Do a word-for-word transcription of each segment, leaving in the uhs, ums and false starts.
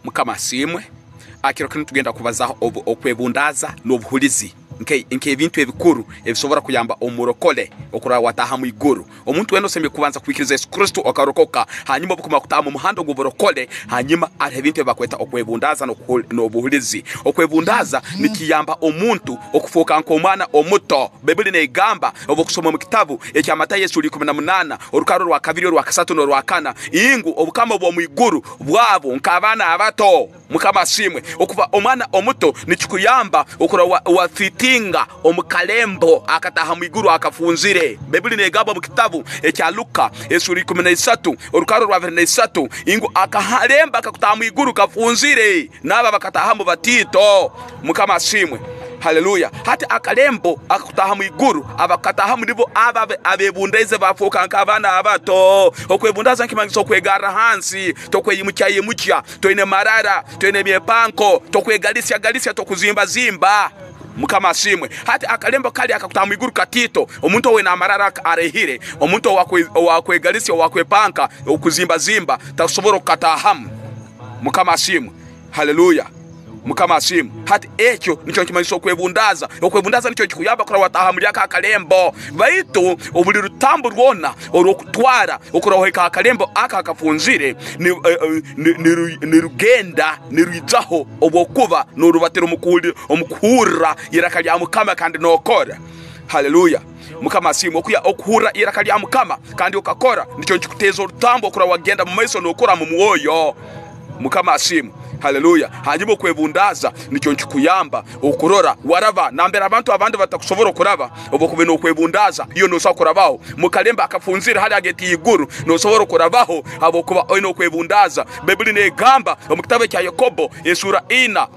Mukama asiimwe. Akiro kinu tugenda kubazaho obu-, okwebundaaza n'obuhulizi. Nke-, nk'ebintu ebikuru ebisobora kuyamba omurokole okurora wataaha mu iguru. Omuntu weena osemeriire kubanza kwikiriza Yesu Kristo, okarokoka. Hanyuma obu kumara kutaaha mu muhanda ogw'oburokole, hanyuma haroho ebintu ebi bakweta okwebundaaza n'okuhul-, n'obuhulizi. Okwebundaaza nikiyamba omuntu okufooka nk'omwana omuto. Baibuli neegamba, obu okusoma omu kitabu ekya Matayo, esura ikumi na munaana, orukaro rwa kabiri, orwa kasatu n'orwa kana, ingu, obukama obw'omu iguru bwabo nk'abaana abato. Mukama asiimwe. Okuba omwana omuto nikikuyamba okurora wa, wa fitinga omu kalembo akataaha mu iguru akafunzire. Baibuli neegamba omu kitabu ekya Luka, esura ikumi na isatu, orukaro rwa abiri na isatu, ingu, akalembo akakutaaha mu iguru kafunzire, n'abo abakataahamu batiito. Mukama asiimwe. Haleluya. Hati akalembo akakutaaha mu iguru, abakataahamu nibo abo abe-, abebundaize, bafooka nk'abaana abato. Okwebundaaza nikimanyisa okwegarra hansi, tokweyimukyayimukya, toine marara, toine emyepanko, tokwegalisiagalisya, tokuzimbazimba. Mukama asiimwe. Hati akalembo kali akakutaaha mu iguru katiito, omuntu owaine amarara ak-, araihire, omuntu owakwe-, owakwegalisya, owakwepanka, okuzimbazimba, takusobora okukataahamu. Mukama asiimwe. Haleluya. Mukama asiimwe. Hati ekyo nikyo nikimanyisa okwebundaaza. Okwebundaaza nikyo kikuyamba kurora wataaha muli ako akalembo. Baitu obuli rutambu rwona orw'okutwara okurora wahika ha kalembo ako akafunzire, ni-, eh, eh, ni-, niru-, nirugenda, nirwijaho obwokuba noorubatira omu kuhuli-, omu kuhurra iraka lya Mukama kandi nookora. Haleluya. Mukama asiimwe. Okuya-, okuhurra iraka lya Mukama kandi okakora, nikyo nikikuteeza orutambu okurora wagenda mu maiso nookura mu mwoyo. Mukama asiimwe. Haleluya. Hanyuma okwebundaaza nikyo nikikuyamba okurora waraba. Nambere abantu abandi batakusobora okuraba, obu okuba n'okwebundaaza, iwe noosobora kurabaho. Mu kalembo akafunzire hali hagati y'iguru, noosobora okurabaho habwokuba oine okwebundaaza. Baibuli neegamba omu kitabu ekya Yakobo, esura ina,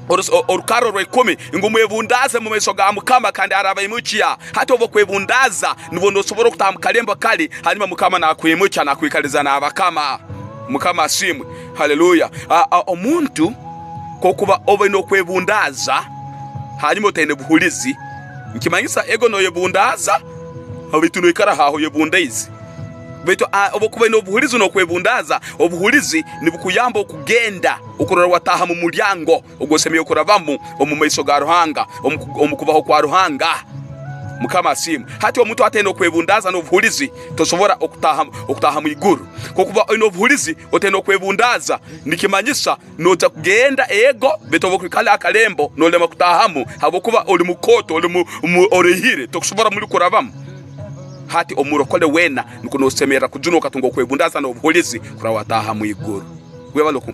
Orus-, o-, orukaro rw'ikumi, ngu, "Mwebundaaze mu maiso ga Mukama, kandi arabaimukya." Hati obu okwebundaaza, nubwo noosobora okutaaha mu kalembo kali, hanyuma Mukama naakwimukya, naakwikaliza n'abakama. Mukama asiimwe. Haleluya. A, a, omuntu, kokuba oba oine okwebundaaza, hanyuma otaine buhulizi, nikimanyisa ego nooyebundaaza, baitu noikara haho oyebundaize. Baitu, a, obu okuba oine obuhulizi n'okwebundaaza, obuhulizi nibukuyamba okugenda, okurora wataaha mu mulyango ogu osemeriire kurabamu omu maiso ga Ruhanga, omu ku-, omu kubaho kwa Ruhanga. Mukama asiimwe. Hati omuntu ataine okwebundaaza n'obuhulizi, tosobora okutaaha, okutaaha mu iguru. Kokuba oine obuhulizi, otaine okwebundaaza, nikimanyisa noija kugenda, ego, baitu obu okwikara akalembo, noolema kutaahamu, habwokuba oli mukooto, oli mu, mu, oraihire, tokusobora muli kurabamu. Hati omurokole weena, nukwo noosemerra kujunwa okatunga okwebundaaza n'obuhulizi, kurora wataaha mu iguru. Webale oku-